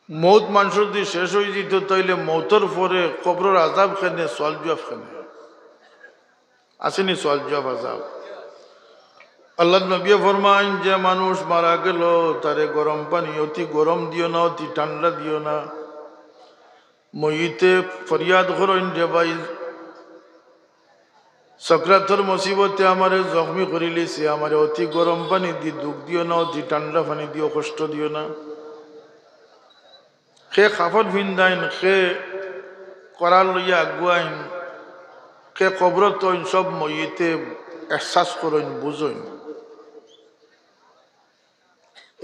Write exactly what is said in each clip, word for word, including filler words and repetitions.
মউত মানষর যুদি শেষ অইযিতো, তাইলে মউতর পরে কবরর আযাব কেনে, সওয়াল জুয়াব কেনে? আছেনি সওয়াল জুয়াব আযাব? আল্লার নবীয়ে ফরমাইন, যে মানুষ মারা গেলো, তারে গরম পানি অতি গরম দিও না, অতি ঠান্ডা দিও না। মইয়িতে ফরিয়াদ করইন, যে ভাই, সকরাতর মুসিবতে আমারে জখমি করিলিছে, আমারে অতি গরম পানি দি দুখ দিও না, অতি ঠান্ডা পানি দিও কষ্ট দিও না। কে কাফন ফিন্দাইন, কে করার লইয়া আগুয়াইন, কে কবরো থইন, সব মইয়িতে এহসাস করইন, বুঝইন।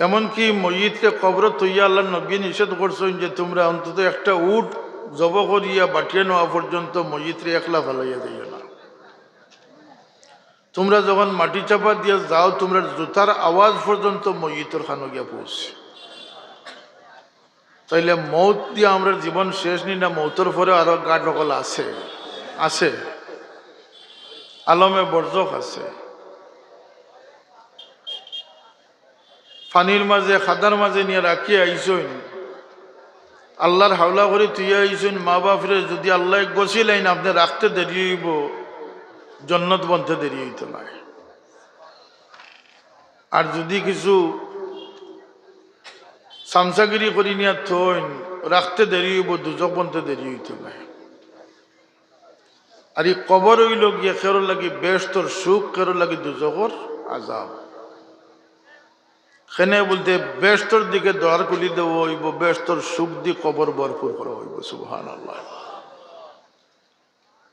এমনকি মইয়িতরে কবরো থইয়া আল্লার নবী নিষেধ করছইন যে, তুমরা অন্তত একটা উট জবো করিয়া বাটিয়া নেওয়া পর্যন্ত মইয়িতরে একলা ফালাইয়া যাইও না। তুমরা যখন মাটি চাপা দিয়া যাও, তুমরার জুতার আওয়াজ পর্যন্ত মইয়িতর কানো গিয়া পৌঁছে। তাইলে মউত দিয়া আমরার জীবন শেষ নি না? মউতর পরে আরো গাট অকল আছে, আছে, আলমে বরজখ আছে। পানির মাঝে, খাদার মাঝে নিয়া রাখিয়া আইছইন, আল্লার হাওলা করি থুইয়া আইছইন। মা বাপরে যুদি আল্লায় গছিলাইন, আপনে রাখতে দেরি অইবো, জন্নত বনতে দেরি অইতো নায়। আর যুদি কিছু সামসাগিরি করি নিয়া থইন, রাখতে দেরি অইবো, দুজখ বনতে দেরি অইতো নায়। আর ই কবর অইলো গিয়া কেরো লাগি বেহেশতর সুখ, কেরো লাগি দুজখর আযাব। কেনে বুলতে বেহেশতর দিকে দুয়ার খুলি দেওয়া অইবো, বেহেশতর সুখ দি কবর ভরপুর করা অইবো। সুবহানাল্লাহ।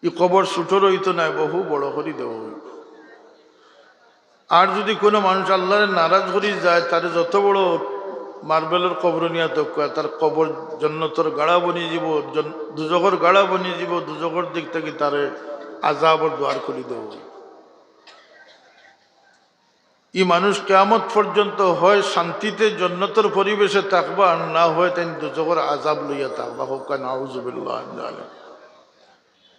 ই কবর ছুটো রইতো নায়, বহু বড় করি দেওয়া অইবো। আর যুদি কুনু মানুষ আল্লারে নারাজ করি যায়, তারে যত বড় মার্বেলর কবরো নিয়া থউক্কা, তার কবর জন্নতর গাড়া বনি যিবো, জন-, দুজখর গাড়া বনি যিবো, দুজখর দিক থাকি তারে আযাবর দুয়ার খুলি দেওয়া অইবো। ই মানুষ কিয়ামত পর্যন্ত হয় শান্তিতে জন্নতর পরিবেশে থাকবা, আর না হয় তাইন দুজখর আযাব লইয়া থাকবা। কউক্কা নাউজুবিল্লাহ মিন যালিক।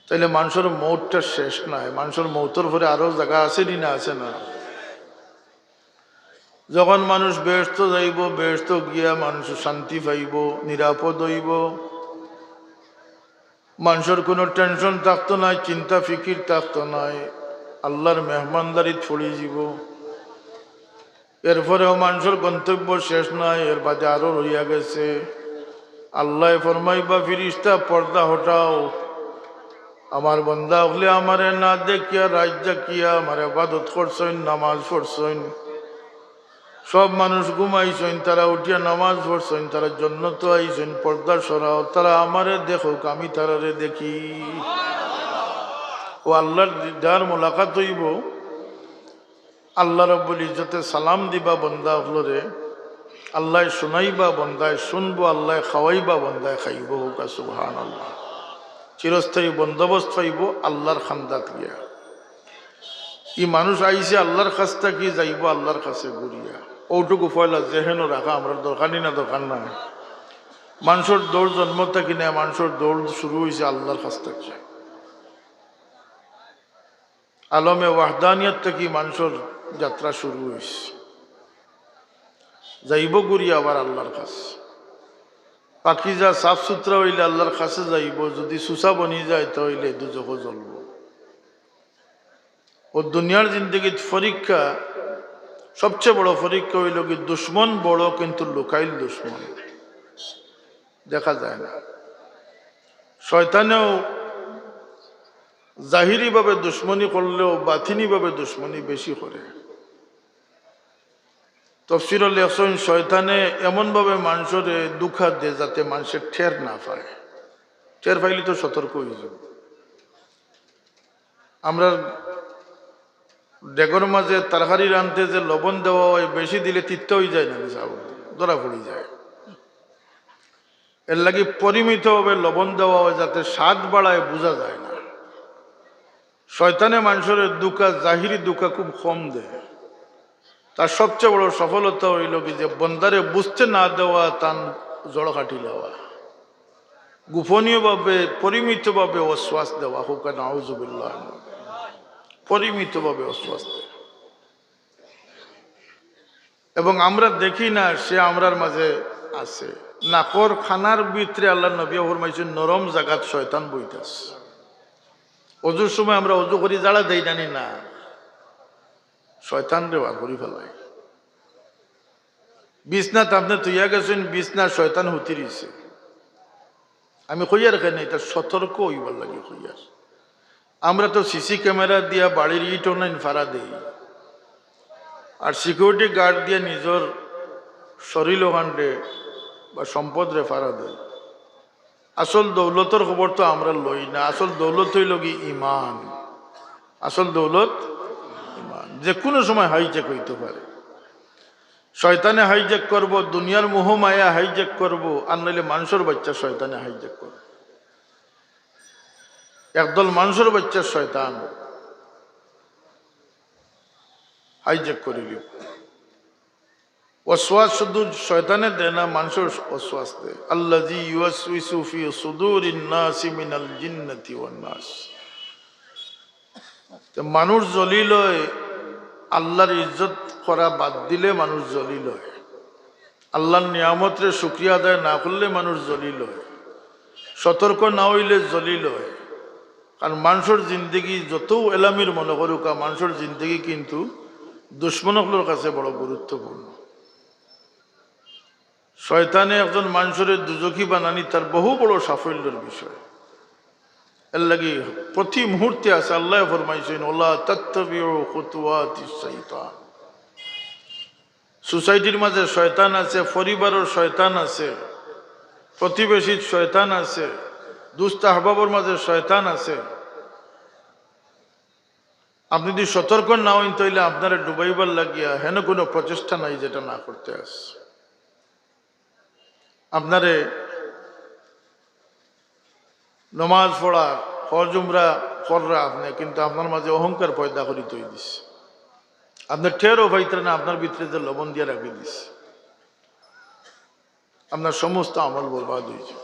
তাইলে মানষর মউতটা শেষ নায়, মানষর মউতর পরে আরো জাগা আছে নি না, আছে না? যখন মানুষ বেহেশতো যাইবো, বেহেশতো গিয়া মানুষ শান্তি পাইবো, নিরাপদ অইবো, মানষর কুনু tension থাকতো নায়, চিন্তা ফিকির থাকতো নায়, আল্লার মেহমানদারিত পড়ি যিবো। এরপরেও মানষর গন্তব্য শেষ নায়, এর বাদে আরো রইয়া গেছে। আল্লায় ফরমাইবা, ফিরিস্তা, পর্দা হটাও। আমার বন্দা অকলে আমারে না দেখিয়া, রাইত জাগিয়া আমার ইবাদত করছইন, নামাজ পড়ছইন। সব মানুষ ঘুমাইছইন, তারা উঠিয়া নামাজ পড়ছইন, তারা জন্নতো আইছইন, পর্দা সরাও, তারা আমারে দেখউক, আমি তারারে দেখি। ও আল্লার দিদার মোলাকাত অইবো। আল্লা রব্বুল ইজ্জতে সালাম দিবা বন্দা অকলরে, আল্লায় শুনাইবা, বন্দায় শুনবো, আল্লায় খাওয়াইবা, বন্দায় খাইবো। কউক্কা সুবহানাল্লাহ। চিরস্থায়ী বন্দোবস্ত পাইবো আল্লার খান্দাত গিয়া। ই মানুষ আইছে আল্লার কাছ থাকি, যাইবো আল্লার কাছে ঘুরিয়া। অউটুকু পয়লা জেহেনো রাখা আমরার দরকার নি না, দরকার নায়? মানষর দৌড় জন্ম থাকি নায়, মানষর দৌড় শুরু অইছে আল্লার কাছ থাকি। আলমে ওয়াহদানিয়ত থাকি মানষর যাত্রা শুরু অইছে, যাইবো ঘুরি আবার আল্লার কাছে। পাকিজা সাফ সুতরা অইলে আল্লার কাছে যাইবো, যুদি সুসা বনি যায় তা অইলে দুজখো জ্বলবো। ও দুনিয়ার জিন্দেগিত পরীক্ষা, সবচেয়ে বড় পরীক্ষা অইলো কি, দুশমন বড় কিন্তু লুকাইল দুশমন দেখা যায় না। শয়তানেও জাহিরিভাবে দুশমনি করলেও বাতিনিভাবে দুশমনি বেশি করে। তফসিরো লেখছইন, শয়তানে এমনভাবে মানষরে ধুকা দেয় যাতে মানষে টের না পায়, টের পাইলে তো সতর্ক অইযিবো। আমরার ডেগর মাঝে তরকারি রানতে যে লবণ দেওয়া অয়, বেশি দিলে তিতা অইযায় না, ধরা পড়ি যায়। এরলাগি পরিমিতভাবে লবণ দেওয়া অয়, যাতে স্বাদ বাড়ায়, বুঝা যায় না। শয়তানে মানষরে ধুকা, জাহিরি ধুকা খুব কম দেয়। তার সবচেয়ে বড় সফলতা অইলো কি যে বন্দারে বুঝতে না দেওয়া, তান জড় কাটি লওয়া, গোপনীয়ভাবে, পরিমিতভাবে ওয়াসওয়াস দেওয়া। কউক্কা নাউজুবিল্লাহ। পরিমিতভাবে ওয়াসওয়াস দেওয়া। এবং আমরা দেখি না সে আমরার মাঝে আছে। নাকর খানার ভিতরে আল্লাহর নবী ফরমাইছইন, নরম জাগাত শয়তান বইতাছে। অজুর সময় আমরা অজু করি, ঝাড়া দেই নানি না, শয়তানরে বার করি ফালাই। বিছনাত আপনে থইয়া গেছইন, বিছনা শয়তান হুতি রইছে। আমি কইয়ার কেনে, ইটা সতর্ক অইবার লাগি কইয়ার। আমরা তো সিসি ক্যামেরা দিয়া বাড়ির ইট অনাইন ফারা দেই, আর সিকিউরিটি গার্ড দিয়া নিজর শরীর অখানরে বা সম্পদরে ফারা দেই। আসল দৌলতর খবর তো আমরা লই না, আসল দৌলত অইলগি ইমান। আসল দৌলত ইমান। যে কোনো সময় হাইজ্যাক অইতো পারে। শয়তানে হাইজ্যাক করবো, দুনিয়ার মোহ মায়া হাইজ্যাক করবো, আর নাইলে মানষর বাইচ্চা শয়তানে হাইজ্যাক করবো। একদল মানষর বাইচ্চা শয়তান হাইজ্যাক করিলিবো। ওয়াসওয়াস শুধু শয়তানে দেয় না, মানষর ওয়াসওয়াস দেয়। আল্লাযী ইউওয়াসউিসু ফী সুদূরিন নাসি মিনাল জিন্নাতি ওয়ান নাস। তে মানুষ জলিল অয়, আল্লাহর ইজ্জত করা বাদ দিলে মানুষ জলিল অয়, আল্লাহর নিয়ামতরে শুকরিয়া আদায় না করলে মানুষ জলিল অয়, সতর্ক না অইলে জলিল অয়। কারণ মানষর জিন্দেগি যতউ এলামির মনো করুক্কা, মানষর জিন্দেগি কিন্তু দুশমন অকলর কাছে বড় গুরুত্বপূর্ণ। শয়তানে একজন মানষরে দুজখি বানানি তার বহু বড় সাফল্যর বিষয়। এরলাগি প্রতি মুহূর্তে আছে, আল্লায় ফরমাইছইন, "ওয়ালা তাত্তাবিউ খুতুওয়াতিশ শাইতান।" সোসাইটির মাঝে শয়তান আছে, পরিবারর শয়তান আছে, প্রতিবেশীর শয়তান আছে, দুস্ত আহবাবর মাঝে শয়তান আছে। আপনে যুদি সতর্ক না অইন, তাইলে আপনারে ডুবাইবার লাগিয়া হেন কোনো প্রচেষ্টা নাই যেটা না করতে আছে। আপনারে নমাজ পড়া, হজ উমরা কররা আপনে, কিন্তু আপনার মাঝে অহংকার পয়দা করি থই দিছে। আপনে টেরও পাইতরা না, আপনার ভিতরে যে লবণ দিয়া রাখি দিছে। আপনার সমস্ত আমল বরবাদ অইছে।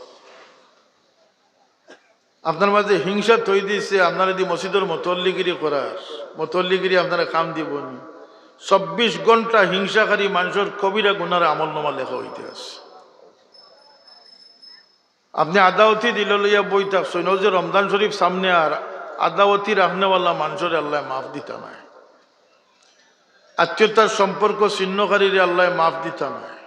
আপনার মাঝে হিংসা থই দিছে, আপনারে দি মসজিদর মতল্লিগিরি করার, মতল্লিগিরি আপনারে কাম দিবো নি। চব্বিশ ঘন্টা হিংসাকারী মানষর কবিরা গুনার আমল নামা লেখা অইতে আছে। আপনে আদাওতি দিল লইয়া বই থাকছইন, অউ যে রমজান শরীফ সামনে, আর আদাওতি রাখনেওয়ালা মানষরে আল্লায় মাফ দিতা নায়, আত্মীয়তার সম্পর্ক ছিন্নকারীরে আল্লায় মাফ দিতা নায়,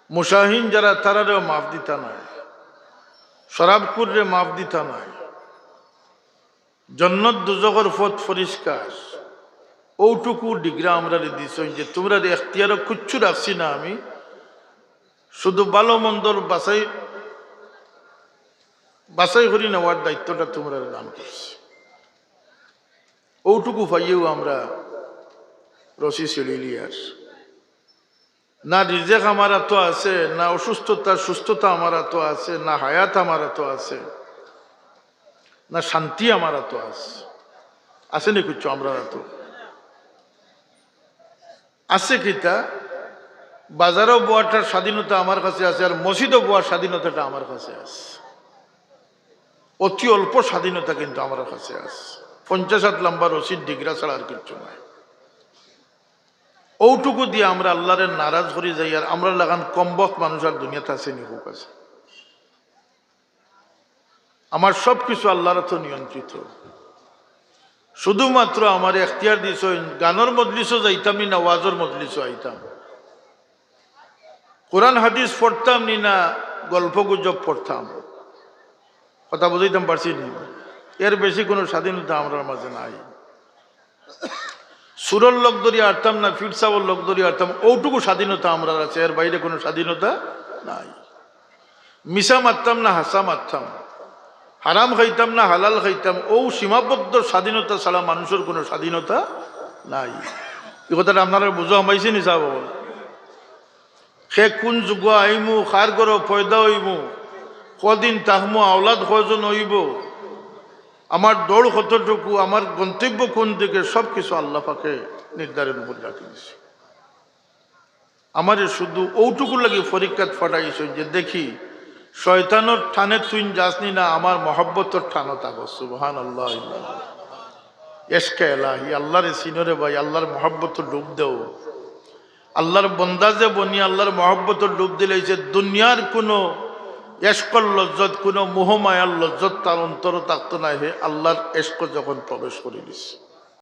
মুশাহিন যারা তারারেও মাফ দিতা নায়, শরাবখুররে মাফ দিতা নায়। জন্নত দুজখর পথ পরিষ্কার। অউটুকু ডিগ্রা আমরারে দিছইন যে তুমরারে এখতিয়ারও কুচ্ছু রাখছি না আমি, শুধু ভালো মন্দর বাছাই, বাছাই করি নেওয়ার দায়িত্বটা তুমরারে দান করছি। অউটুকু পাইয়াউ আমরা রশি ছিঁড়িলিয়ার। না রিজেক আমার আতো আছে, না অসুস্থতা সুস্থতা আমার আতো আছে, না হায়াত আমার আতো আছে, না শান্তি আমার আতো আছে। আছে নি কুচ্ছু আমরার আতো? আছে কিতা? বাজারো বওয়াটার স্বাধীনতা আমার কাছে আছে, আর মসজিদো বওয়ার স্বাধীনতাটা আমার কাছে আছে। অতি অল্প স্বাধীনতা কিন্তু আমার কাছে আছে। পঞ্চাশ আত লম্বা রশির ডিগ্রা ছাড়া আর কিচ্ছু নাই। অউটুকু দিয়া আমরা আল্লারে নারাজ করি যাই, আর আমরার লাখান কমবখত মানুষ আর দুনিয়াত আছে নি? কউক্কা চাইন। আমার সব কিছু আল্লার আতো নিয়ন্ত্রিত। শুধুমাত্র আমারে এখতিয়ার দিছইন, গানর মজলিসো যাইতাম নি না ওয়াজর মজলিসো আইতাম, কোরআন হাদিস পড়তাম নি না গল্প গুজব পড়তাম। কথা বুঝাইতাম পারছি নি? এর বেশি কোনো স্বাধীনতা আমরার মাঝে নাই। সুরর লগ ধরি আরতাম না, পীর সাবর লগ ধরি আরতাম, অউটুকু স্বাধীনতা আমরার আছে, এর বাইরে কোনো স্বাধীনতা নাই। মিছা মাততাম না হাছা মাততাম, হারাম খাইতাম না হালাল খাইতাম, অউ সীমাবদ্ধ স্বাধীনতা ছাড়া মানুষর কোনো স্বাধীনতা নাই। ই কথাটা আপনারার বুঝো হামাইছে নি সাব অকল? কে কুন যুগো আইমু, কার ঘরো পয়দা অইমু, কদিন থাকমু, আওলাদ কয়জন অইবো, আমার দৌড় কতটুকু, আমার গন্তব্য কুন দিকে, সব কিছু আল্লা পাকে নির্ধারণ করি রাখি দিছে। আমারে শুধু অউটুকুর লাগি পরীক্ষাত পাঠাইছইন যে দেখি, শয়তানর টানে তুইন যাস নি না, আমার মহব্বতর টানো থাকস। সুবহানাল্লাহ। এশকে এলাহি, আল্লারে চিনো রে ভাই, আল্লার মহব্বতো ডুব দেও। আল্লাহর বন্দা যে বনি আল্লাহর মহব্বতর ডুব দিলাইছে, দুনিয়ার কোনো এশকর লজ্জত, কোনো মোহমায়ার লজ্জত তার অন্তরো থাকতো না। হে আল্লাহর এশকো যখন প্রবেশ করি দিছে,